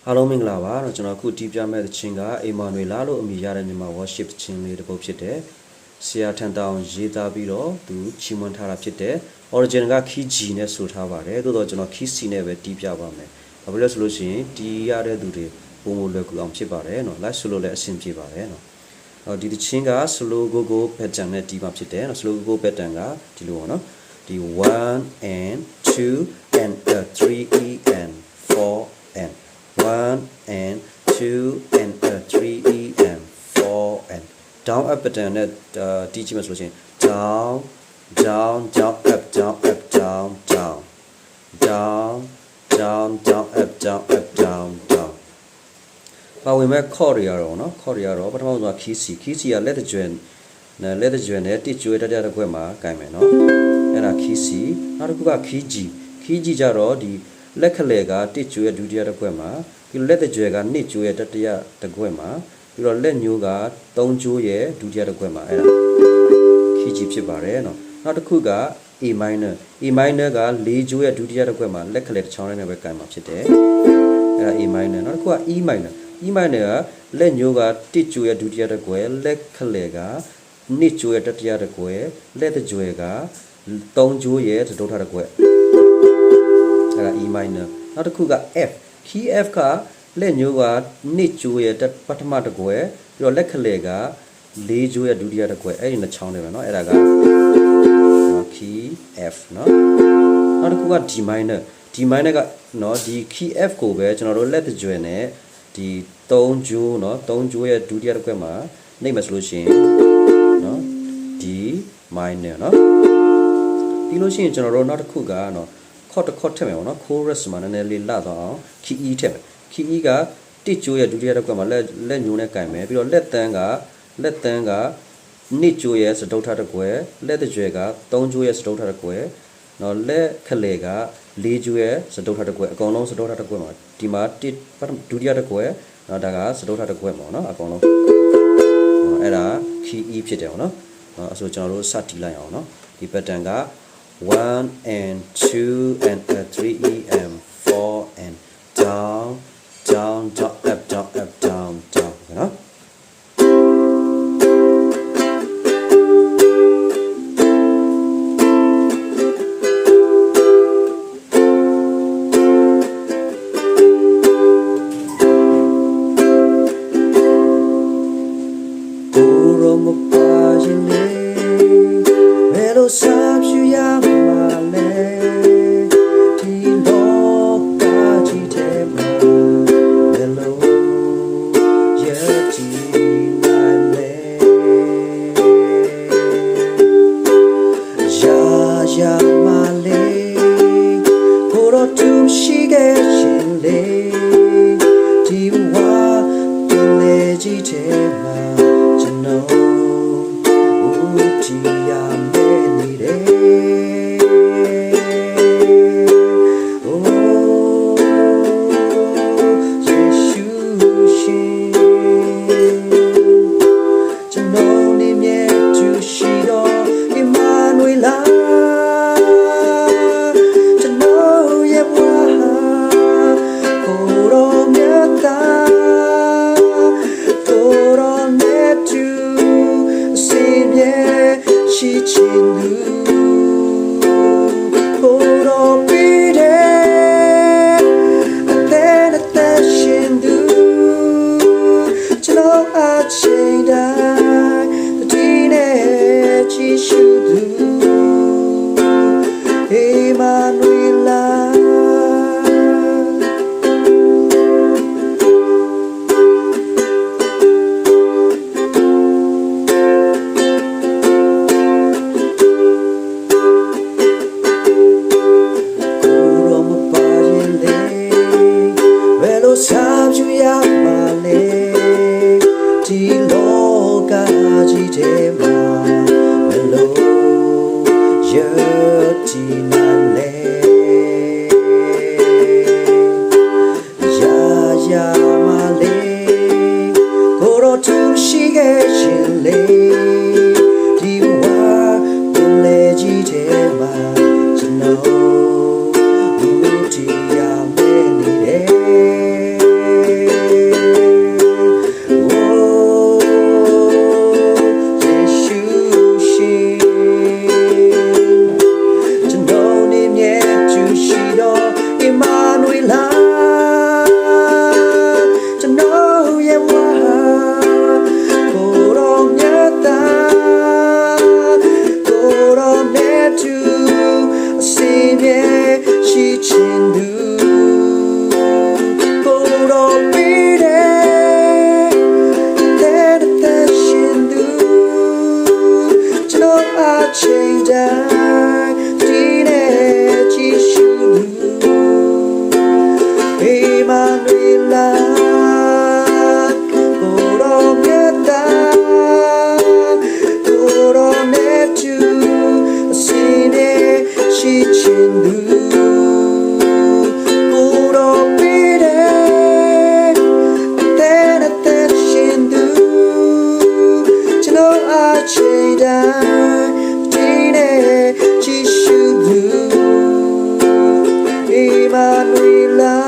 အားလုံးမင်္ဂလာပါ။ ကျွန်တော်အခုတီးပြမယ့်သီချင်းက Emmanuella လို့အမည်ရတဲ့ မြန်မာ worship သီချင်းလေးတစ်ပုဒ်ဖြစ်တယ်။ ဆရာထန်သန်းအောင်ရေးသားပြီးတော့သူချီးမွမ်းထားတာဖြစ်တယ်။ Origin က key G နဲ့ဆိုထားပါတယ်။ သို့သော်ကျွန်တော် key C နဲ့ပဲတီးပြပါမယ်။ ဘာဖြစ်လို့လဲဆိုလို့ရှိရင်တီးရတဲ့သူတွေပိုမိုလွယ်ကူအောင်ဖြစ်ပါတယ်နော်။ Live solo လည်းအဆင်ပြေပါတယ်နော်။ ဒီသီချင်းက slow go go pattern နဲ့တီးမှာဖြစ်တယ်နော်။ Slow go go pattern ကဒီလိုပေါ့နော်။ ဒီ one and two and a three E and four and one and two and a three E and four and down up pattern နဲ့တီးကြည့်မယ်ဆိုလို့ရှိရင် down down down up down up down down down down down up down up down down ပါဝင်မဲ့ chord တွေကတော့နော် chord တွေကတော့ပထမဆုံးက key C key C ကလက်သကြွယ်လက်သကြွယ်နဲ့တစ်ကြွယ်တတိယတစ်ကွက်မှာကင်မယ်နော်။ အဲ့ဒါ key C။ နောက်တစ်ခုက key G key G ကြတော့ဒီလက်ခလဲကတစ်ကြွယ်ဒုတိယတစ်ကွက်မှာပြီးတော့လက်သကြွယ်ကနှစ်ကြွယ်တတိယတစ်ကွက်မှာပြီးတော့လက်ညိုးကသုံးကြိုးရဲ့ဒုတိယတစ်ကွက်မှာအဲ့ဒါ key G ဖြစ်ပါတယ်နော်။ နောက်တစ်ခုက A minor A minor ကလေးကြိုးရဲ့ဒုတိယတစ်ကွက်မှာလက်ခလဲတစ်ချောင်းနဲ့ပဲကင်မှာဖြစ်တယ်။ အဲ့ဒါ A minor။ နောက်တစ်ခုက E minor E minor ကလက်ညိုးကတစ်ကြိုးရဲ့ဒုတိယတစ်ကွက်လက်ခလဲကနှစ်ကြိုးရဲ့တတိယတစ်ကွက်လက်သကြွယ်ကသုံးကြိုးရဲ့စတုတ္ထတစ်ကွက်အဲ့ဒါ E minor။ နောက်တစ်ခုက F key F ကလက်ညိုးကနှစ်ကြိုးရဲ့ပထမတစ်ကွက်ပြီးတော့လက်ခလဲကလေးကြိုးရဲ့ဒုတိယတစ်ကွက်အဲ့ဒီနှစ်ချောင်းတွေပဲနော်အဲ့ဒါက key F နော်။ နောက်တစ်ခုက D minor D minor ကနော်ဒီ key F ကိုပဲကျွန်တော်တို့လက်သကြွယ်နဲ့ဒီသုံးကြိုးနော်သုံးကြိုးရဲ့ဒုတိယတစ်ကွက်မှာနှိပ်မယ်ဆိုလို့ရှိရင်နော် D minor နော်။ ပြီးလို့ရှိရင်ကျွန်တော်တို့နောက်တစ်ခုကနော် chord တစ် chord ထည့်မယ်ပေါ့နော်။ chorus မှာနည်းနည်းလေးလတ်သွားအောင် key E ထည့်မယ်။ key E ကတစ်ကြိုးရဲ့ဒုတိယတစ်ကွက်မှာလက်လက်ညိုးနဲ့ကင်မယ်ပြီးတော့လက်သန်းကလက်သန်းကနှစ်ကြိုးရဲ့စတုတ္ထတစ်ကွက်လက်သကြွယ်ကသုံးကြိုးရဲ့စတုတ္ထတစ်ကွက်နော်လက်ခလဲကလေးကြိုးရဲ့စတုတ္ထတစ်ကွက်အကောင်လုံးစတုတ္ထတစ်ကွက်မှာဒီမှာတစ်ဒုတိယတစ်ကွက်နော်ဒါကစတုတ္ထတစ်ကွက်ပေါ့နော်အကောင်လုံးအဲ့ဒါ key E ဖြစ်တယ်ပေါ့နော်။ အဆိုကျွန်တော်တို့စတီးလိုက်အောင်နော်။ ဒီ pattern က one and two and a three E and four and down down down up down up down down နော်။ ကိုယ်တော်မပါရင်လေဘယ်လိုစားဖြူရမှာလဲဒီလောကကြီးထဲမှာဘယ်လိုရည်တည်နိုင်လဲ ရာရာမလေးကိုတော့သူရှိခဲ့ရင်လေဒီဝါပင်လေကြီးထဲမှာကျွန်တော်ဦးထီရမဲနေတယ်။ Oh ယေရှုရှင်ကျွန်တော်နဲ့မြဲသူရှိတော့ Emmanuella ကျွန်တော်ရဲ့ဘဝဟာကိုယ်တော်မြတ်သားကိုယ်တော်နဲ့သူအစင်မြဲရှိချင်သူကိုယ်တော်ပေးတယ် အသက်အသက်ရှင်သူကျွန်တော်အချိန်တိုင်းတတိနဲ့ကြည့်ရှုသူ Emmanuella ကိုယ်တော်မပါရင်လေဘယ်လိုစားဖြူရမှာလဲဒီလောကကြီးထဲမှာဘယ်လိုရည်တည်နိုင်လဲ ရာရာမလေးကိုယ်တော်သူရှိခဲ့ရင်လေဒီဝါပင်လေကြီးထဲမှာကျွန်တော်ဦးထီရမဲနေတယ် တၢ်ဒ်န့ၣ် ယ့ၣ်ၡူး အ့မၤနူၤအ့လး